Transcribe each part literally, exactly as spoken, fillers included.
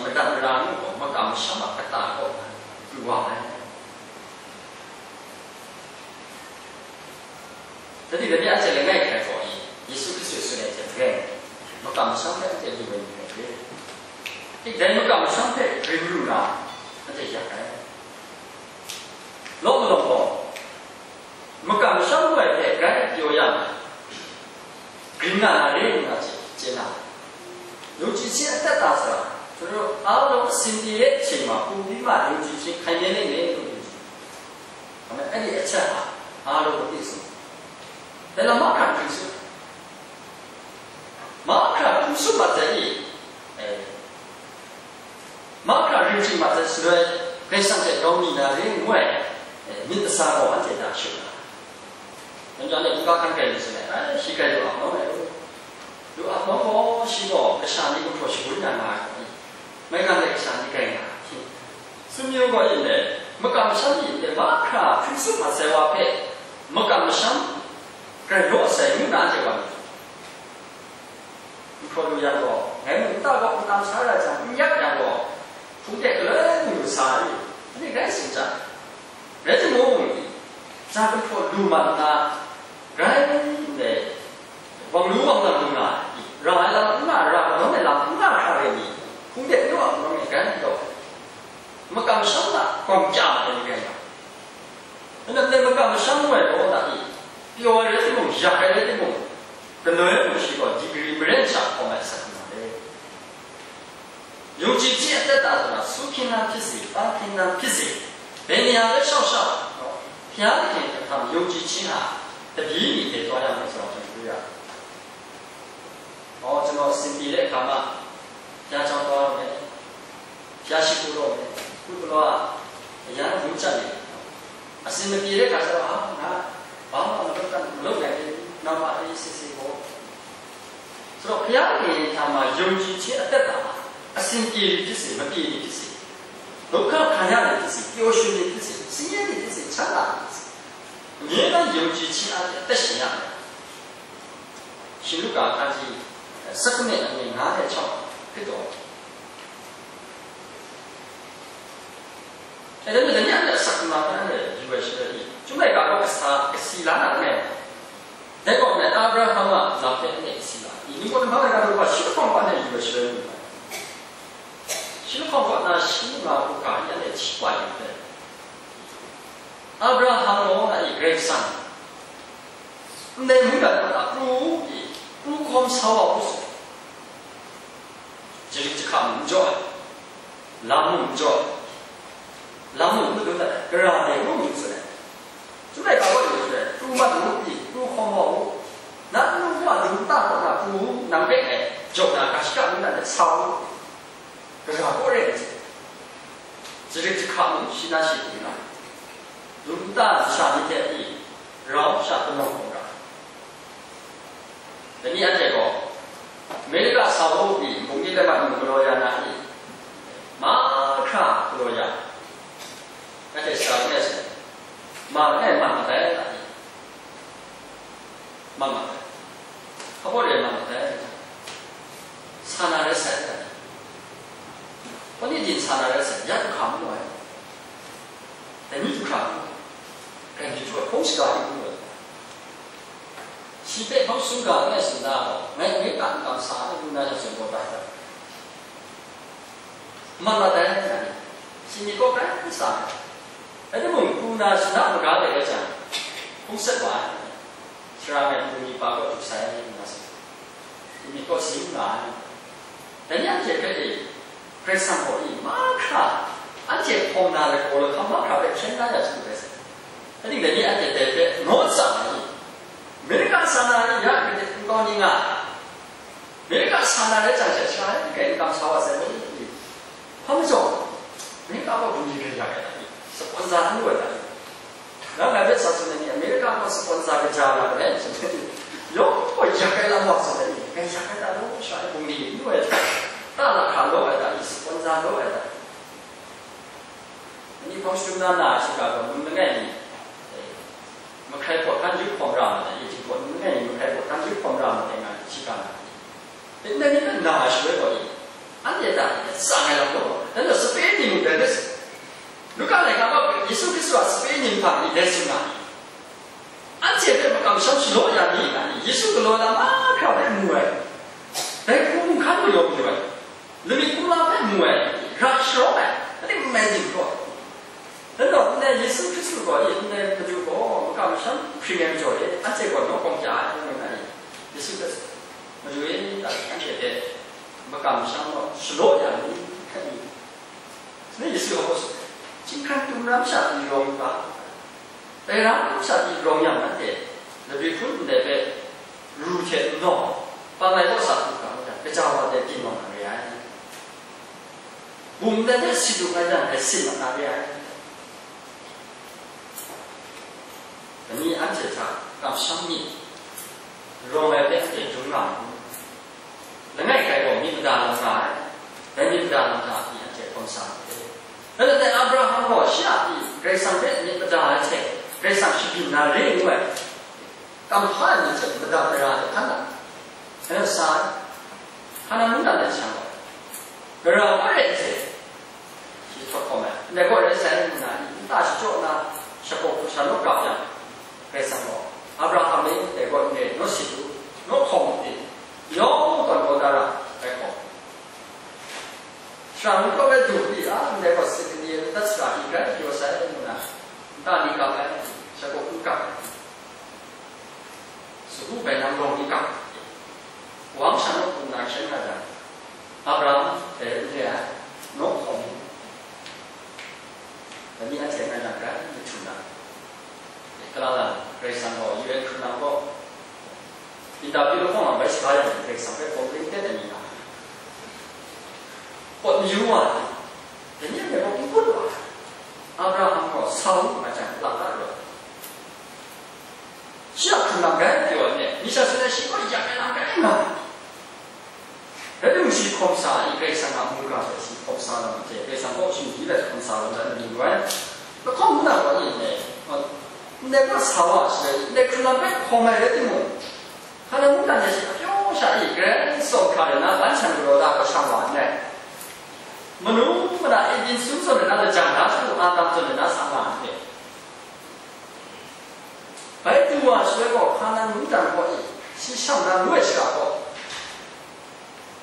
Madat mara nu gaw makam masham a kata kaw pru wa ai. Dai ni, dai ni a hte langai hkrai gaw, Yesu Hkristu tsun ai hte maren, makam masham hpe anhte lu ai ni rai re. Dai makam masham hpe ring lu na, anhte yak ai. Law malawng gaw, makam masham lu ai hpe grai pyaw ya na, grin nga na re nna chye, chye na, yawng chye hte adat da sa, hkru a law sinti e hte ma, hpung di ma yawng chye hte hkai me le me lu lu. Amen. Anhte a hta a law kati sung, dai lam mahkra hkru sung, mahkra hkru sung ma dai i, eh, mahkra ring hkring ma dai shaloi, Karai Kasang hte grau mi na re ngu ai, eh, myit kasa gaw anhte hta shut na. Yan jan de, nka hkan kai ni shaloi, ai, shi kai lu a, nau ai, lu a, nau gaw, shi gaw, kasha ni gumhpraw shagun ya nga ai, mai gan de kasha ni kai nga ai. Sumyu gaw yin dai, makam masham yin dai, mahkra hkru sung ma sai wa hpe, makam masham grai law sai ngu na anhte wa ni. N hpraw lu yang gaw, ngai mung nta gaw n tam sa ra jang, n yak yang gaw, hpung de galoi mung lu sa ai, ani grai tsun jang. Rai timung, ja n hpraw lu mat nna, grai ndai, wang lu wang lam lu nga ai, ra ai lam n nga, ra kanawn ai lam n nga hkra rai ni, hpung de n wa kanawn ai grai n taw, makam masham na gawm kya mat ai ni rai nga. Nang dai makam masham ngu ai gaw na i, pyaw ai rai timung, yak ai rai timung, galoi mung shi gaw digri maren sha hkawm ai asak nga ai. Yawng chye hte adat da na, su hkying na hpyi se, pa hkying na hpyi se, dai ni a rai shau sha, Hpya kahteng hkam yawng chye hte a, tabyi mi hte taw yang myit sa wa hte n du ya. Aw, ကျွန်တော် စင်တီတဲ့အခါမှာ ဘုရားကျောင်းသွားရမယ်၊ ဘုရားရှိခိုးတော့မယ်။ ခုတလောက အရမ်းဝူကြတယ်။ အဆင်မပြေတဲ့ခါကျတော့ အာ ငါဘာမှမလုပ်တတ်၊ မလုပ်နိုင်သေးဘူး၊ နောက်မှအေးအေးဆေးဆေးပေါ့။ ဆိုတော့ ဘုရားသခင်ထံမှာ ယုံကြည်ခြင်းအသက်တာဟာ အဆင်ပြေသည်ဖြစ်စေ၊ မပြေသည်ဖြစ်စေ၊ ဒုက္ခခံရသည်ဖြစ်စေ၊ ပျော်ရွှင်သည်ဖြစ်စေ၊ ဆင်းရဲသည်ဖြစ်စေ၊ ချမ်းသာသည်ဖြစ်စေ၊ အမြဲတမ်းယုံကြည်ခြင်းအားဖြင့် အသက်ရှင်ရမယ်။ ရှင်လုကာအခန်းကြီး ဆယ့်ခုနစ် အငယ် ငါးဆယ့်ခြောက် ဖြစ်တော့ အဲဒါနဲ့ တနည်းအားဖြင့် အစကမ္ဘာများနဲ့ ယူဝယ်ရှိတဲ့ ဒီ ကျူးလွန်ကတော့ အစာ အစီလာတာနဲ့ ဒါပေမဲ့ အာဗြဟံက လာခဲ့တဲ့ အစီလာ ဒီ ဒီပေါ်မှာလည်း ကတော့ ဘာရှိတော့ ဘာနဲ့ ယူဝယ်ရှိတဲ့ ရှိတော့ ဘာနဲ့ ရှိမှ ကိုယ်က ရတဲ့ ချိပါရင်ပဲ အာဗြဟံရော အဲ့ဒီ grandson နေမှုတာ အပူ ဒီ ပူ ခေါ်ဆောင် အောင် ဆို Jirik jahka mung jaw ai, lam mung jaw ai, lam mung mung dun dat ai, gara de mung mung tsun ai. Chyum ai ga gaw yu jahte, pru mat u, pru hkawm wa u, na nnu wa dum ta kaw na pru nang hpe ai, jaw na ga shaka ngu na let sa u, gara kaw re ai hte, jirik jahka mung shi na shi pru na, dum ta masha ni hte pyi, rau sha kanau hkawm ra. Dai ni anhte gaw, Amerika sa u pyi, bungli lam a mung galaw ya na ni, mahkra galaw ya, anhte sa langai sa, ma langai mat mat ai, mat mat ai, hpa baw de mat mat ai, sa na rai sai, hpa ni din sa na rai sai, ya du hkam n mu ai, dai ni du hkra n mu ai, dai ni du hkra hkawng shaga de n mu ai. Shi hpe hpang sum ga langai sum na gaw, ngai Amerika n kam sa ai, ngu na yang tsun gaw tai hta, mat mat ai, nga ni, shi myit kaw grai sa ai. Rai timung, pru na shana maga de rai jang, hpung sat wa ai, sara ngai pru ni pa kaw du sai ai, ngu na sa, shi myit kaw si n nga ai. Dai ni anhte hpe e, Karai Kasang gaw i mahkra, anhte hpawng na lagaw lahkam mahkra hpe hkyen da ya hte rai sai. Aning dai ni anhte dai hpe naw tsang ai. Amerika sa na ni ya, gade nkau ni nga ai. Amerika sa na rai jang hte sha ai, kai n kam sa wa sai, ngu ni? Hpa majaw, Amerika gaw bungli hpe ya ai, sponsor n lu ai ta? Nang ngai hpe sa tsun ai ni, Amerika gaw sponsor kaja na re, tsun ai ni, yawng gaw yak ai lam wa tsun ai ni, kai yak ai ta law, sha ai bungli n lu ai ta, ta lahka law ai ta, i sponsor law ai ta? Ni hpang shadum na na ai shaga gaw, num langai ni, eh, mahkrai hpawt hkan yut hkawm ra ma ai, Egypt gaw num langai ni mahkrai hpawt hkan yut hkawm ra ma ai nga, shaga na. Dai ni hpe na ai shaloi gaw ni, anhte hta e, tsang ai lam law Yesu nga, anhte hpe makam sha shalaw ya mi nga ni, Yesu galaw na mahkra hpe mu ai, dai hku nhkan mayaw mayu ai, lamik kumla hpe mu ai, ra sharawng ai, aning n mai ning gaw. Dan gaw, ndai Yesu Hkristu gaw, ndai Madu gaw makam sha hpring ai majaw e, anhte gaw nawkawng kya ai, ngu nga ni, Yesu Hkristu, Madu e, anhte hpe makam sha gaw shalaw ya mi, hkrat mi. Sanit Yesu gaw, chyinghkran tum ram sha pyi rawng u ga, dai ram sha pyi rawng yang, nanhte labi hpun ndai hpe ru hte n nawng, pang ai law sa hku ga, gaja wa de ginawng na re ai, bum ndai hpe si lu ai yang, dai sin mat na re ai. Dai ni anhte hta kamsham myit, rawng ai hpe anhte dum nga mu. Langai kai gaw myit mada lam nga ai, dai myit mada lam hta pyi anhte hkawm sa ai. Rai nna, Abraham gaw shi a pyi Karai Kasang hpe myit mada ai hte, Karai Kasang shabyin na re ngu ai, kam hpa ai myit hte madat mara de hkan na, sa ai. Hkanan mungdan de sha gaw, gara kare hte, shi htawt hkawm ai. Ndai gaw rai sai nna, nta shachyaw nna, shakaw hku sha naw kap yang, Karai Kasang gaw, "Abraham e, ndai gaw n re, naw sit u, naw hkawm u," ti, yawng tawn kau da ra, bai hkawm. Shara ngu kau ai du hpyi a, ndai gaw sit ni e, dat sara hkyi grai pyaw sai, ngu nna, nta ni kap ai, shakaw hku kap ai. Sagu bai nang rawng ni kap. Wang sha naw hkawm na hkyen nga jang, Abraham dai n re ai, naw hkawm u. Dai ni anhte ngai nang rai myit htum na, kalang lang Karai Kasang gaw U N hkrulang gaw, interview lahkawng a bai shaga yang Karai Kasang hpe hkawm ring ten ai ni na, pawt mayu wa ai. Dai ni anhte gaw n kut wa ai. Abraham gaw sa u nga jang, lang dat rawt. Shi a hkrung lam rai pyaw ai, myit sha seng ai shi kaw yak ai lam rai nga ai. Rai timung, shi hkawm sa ai, Karai Kasang a mungga hpe shi hkawm sa lam hte, Karai Kasang kaw shinggyim ai hkawm sa lam rai lu ai. Lahkawng nna gaw ni ndai, ndai hpa sa wa shi rai, ndai hkrung lam rai hkawm ai rai timung, hkanan mungdan de shi a pyaw sha e, grai tsawm hkra rai nna, ban shan galaw da hkra shang wa ndai. Manu mada Eden sum zawn rai nna, lajang da hku Adam zawn rai nna sa nga ai hte. Bai du wa shaloi gaw, Hkanan mungdan kaw e, shi shang na ngu ai shara gaw,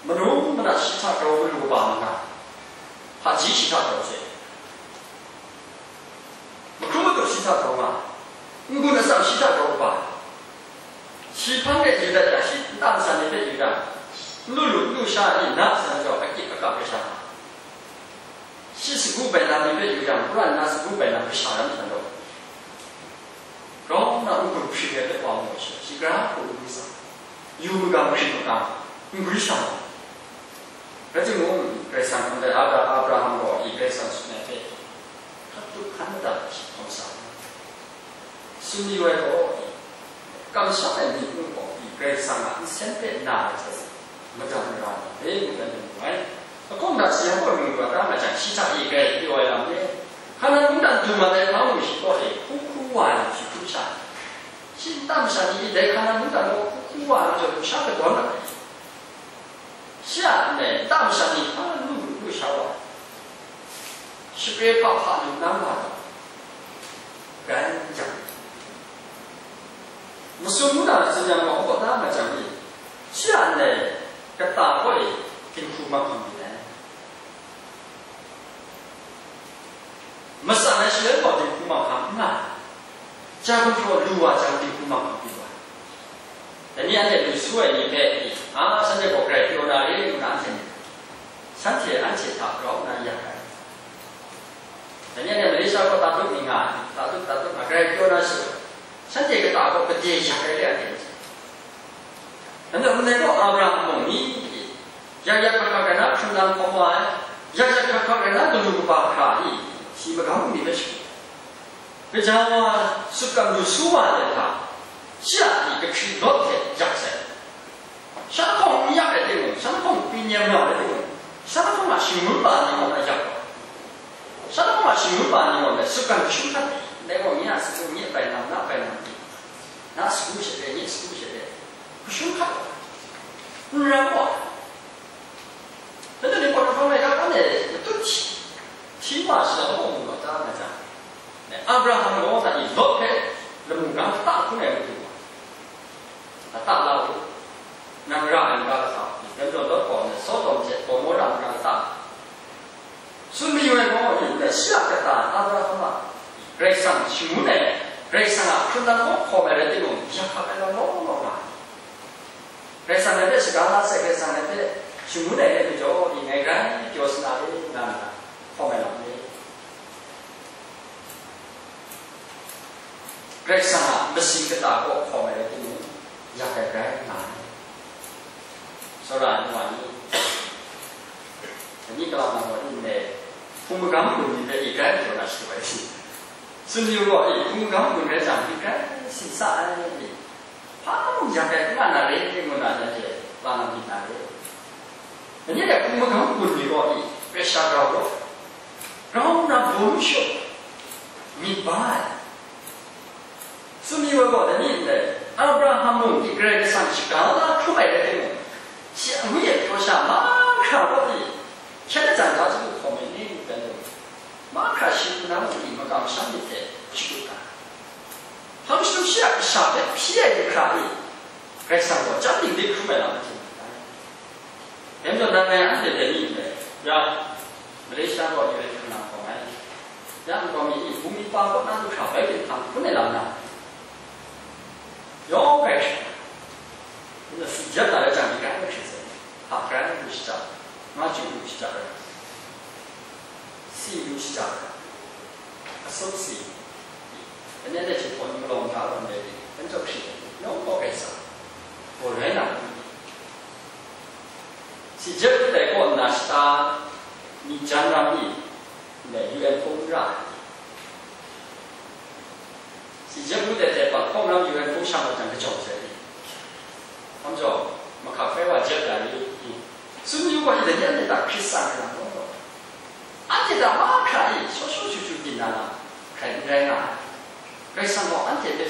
manu mada shi hta grau galu kaba n nga, hpaji shi hta grau hte, mahkrum madu shi hta grau nga, n-gun atsam shi hta grau kaba, shi hpang de yu dat yang, shi nta nsan ni hpe yu yang, n lu lu, n lu sha ni na san jau, akip akap ai sha. Shi sagu bai na ni hpe yu yang, Kora na sagu bai na kasha ram htan gaw, grau nna n-gun hpring ai hpe wa mu ai she, shi gara hku n gwi sa, yu magang hpring magang n gwi sa ai. Rai timung, Karai Kasang hkum de Abra-, Abraham gaw, i Karai Kasang tsun ai hpe, hkap tup hkan mada shi hkawm sa ai. Sumri wai gaw, kamsham ai myit mung gaw, Karai Kasang a nsen hpe na ai hte, madat mara na hpe mungdan lu mu ai. Lahkawng hta sayang gaw lu lu wa ta nga jang, shi hta e grai pyaw ai lam e, Hkanan mungdan du mat ai hpa mung shi kaw e hku hku wa ai lam shi hkrum sha ai. Shi nta masha ni dai Hkanan mungdan gaw hku hku wa ai majaw, lusha kadawn mat ai. Shi a ndai nta masha ni hpa lu lu sha wa, shapre hpa hpa lu nang wa, rai jang, masum mungdan tsun yang gaw, hpaw na nga jang ni, shi a ndai kata kaw e dinghku mahkang lu ai. Matsan ai shaloi gaw dinghku mahkang n nga ai. Chyai gumhpraw lu wa jang dinghku mahkang pyi wa ai. Dai ni anhte lu su ai ni hpe, a, shanhte gaw grai pyaw na re ngu na anhte myit, shanhte anhte hta grau nna yak ai. Dai ni anhte Malaysia gaw tatut ni nga ai, tatut, tatut nga, grai pyaw na shaw, shanhte kata gaw gade yak ai re anhte myit. Anhte ndai gaw Abraham mung ni, yak yak hkak hkak rai na hkrung lam hkawm wa ai, yak yak hkak hkak rai na galu kaba hkra ni, shi magam ni hpe shagu, kaja wa sutgan lu su wa ai hta, shi a ni kahkri Lot hte yak sai. Shan hkawng n yak rai timung, shan hkawng pyi nem nga rai timung, shan hkawng a shingun pa ni gaw na yak wa, shan hkawng a shingun pa ni gaw na sutgan hpyi hkrat ai. Ndai gaw nye a sagu nye bai nam, na bai nam, na sagu she re, nye sagu she re, hpyi hkrat wa, n ram wa. Dai ni gaw, Hkawm ai ga hkan e matut hti, hti wa shi a hpawng mu wa ta nga jang, Abraham gaw na i Lot Shi a kata Abraham a Karai Kasang shangun ai, Karai Kasang a hkrun dan kaw hkawm ai rai timung, yak hkap ai lam law law nga ai. Karai Kasang hpe shaga la sai, Karai Kasang hpe shangun ai rai majaw, i ngai grai pyaw sa na re, nna hkawm ai lam ni? Karai Kasang a masing kata kaw hkawm ai rai timung, yak ai grai nga ai. Tsawra ai wa ni, dai ni kalang nang wa ni ndai, hpung magam gun ni hpe i grai pyaw na shadu ai. Tsun yu gaw, i hpung magam gun rai jang, i grai si sa ai ni, hpa mung yak ai n nga na re, ngu na, nanhte la na myit na re. Dai ni hpe hpung magam gun ni gaw, i pressure grau gaw, grau nna bum shut myit ba ai. Tsun mi wa gaw, dai ni ndai, Abraham mung i Karai Kasang shaga la hkrum ai rai timung, shi angwi a pyaw sha mahkra gaw i, hkyen lajang ga chyalu hkawm ai ni, dan lu, mahkra shi hku na mung i makam shan myit hte shakut ga ai. Hpang shatup shi a kasha hpe hpyi ai mahkra i, Karai Kasang gaw chyam ding de hkrum ai lam ahte myit ai. Dai majaw, nang ngai anhte dai ni ndai, ya, Malaysia gaw i rai hkrum na hkawm ai. Ya, nkau mi i, bungli pa kaw na lu hkra bai hte hpang hpun ai lam na, yawng grai hkrit, nna si jep na rai jang, mi grai hkrit sai, hpa grai lu shajang, nga chyu lu shajang rai, si lu shajang rai, asu si, anyan dai hte hpawn malawng hta lam rai, anchok hkrit, yawng gaw grai sa, gaw rai na, si jep lu dai kaw nna shata, mi jan ram i, ndai U N hpung ra ai. Si jep lu dai hte, Bangkok na U N hpung shang wa jang kajawng sai ni, hkam jaw, mahkak hpe wa jep ya ni, tsun yu wa, i dai ni anhte hta hkrit sang ai lam gaw, anhte hta mahkra e, shaw shaw shu shu byin na lam hkrai n rai nga ai. Karai Kasang gaw anhte hpe